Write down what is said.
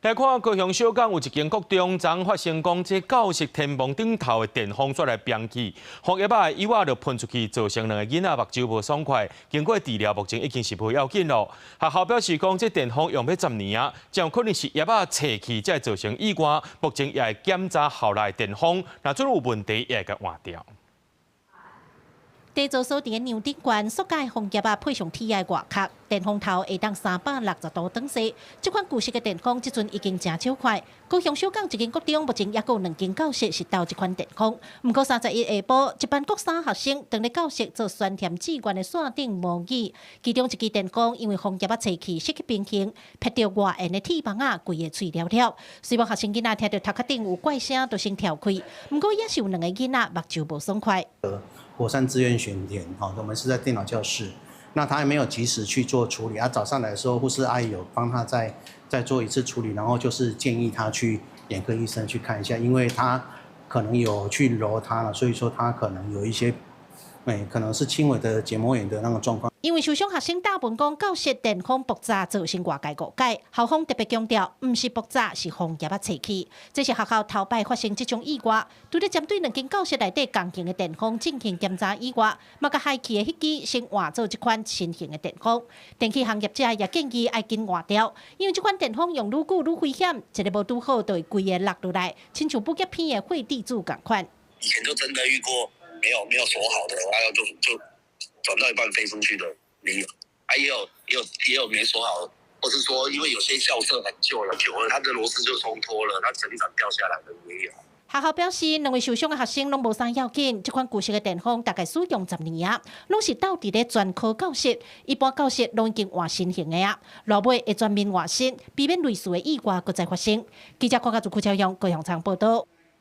來看高雄小港有一間國中，昨發生講這教室天棚頂頭的電風掣來崩去，風葉仔的葉仔就噴出去，造成兩个囡仔目睭無爽快。經過治療，目前已經是無要緊囉。學校表示講，這電風用欲10年啊，真有可能是葉仔斜去，才會造成意外。目前也會檢查校內電風，若真有問題，也會共換掉。地座所佇个娘頂懸，塑膠風葉仔配上鐵的外殼，電風頭會當360度轉勢。這款舊式的電風，這陣已經誠少看。高雄小港一間國中，目前猶閣有兩間教室是鬥這款電風。毋過31下晡，一班國三學生當咧教室做酸甜志願的線頂模擬，其中一支電風因為風葉仔斜去失去平衡，拍著外緣的鐵網仔，規个碎了了。雖然學生囡仔聽著頭殼頂有怪聲，就先跳開。毋過也是有兩个囡仔目睭無爽快。火山志願選填，哈，我們是在電腦教室，那他還沒有及時去做處理，啊，早上來的時候，護士阿姨有幫他再做一次處理，然後就是建議他去眼科醫生去看一下，因為他可能有去揉他了，所以說他可能有一些，可能是輕微的結膜炎的那個狀況。因為受傷學生打問講教室電風爆炸造成外界誤解，校方特別強調，毋是爆炸，是風葉仔斜去。這是學校頭擺發生這種意外，除了針對兩間教室內底仝型的電風進行檢查以外，嘛共害去的彼支先換做這款新型的電風。電器行業者也建議愛緊換掉，因為這款電風用愈久愈危險，一个無拄好就會規个落落來，親像武俠片的血滴子仝款。以前就真的遇過沒有鎖好的，然後就轉到一半飛出去的，沒有，啊也有沒鎖好，或是說因為有些校舍很舊了，久了它的螺絲就鬆脫了，它整盞掉下來的也有。學校表示，兩位受傷的學生攏無啥要緊，這款舊式的電風大概使用10年啊，攏是鬥佇咧專科教室，一般教室攏已經換新型的啊，落尾會全面換新，避免類似的意外閣再發生。記者鄺家祖、柯超勇高雄場報道。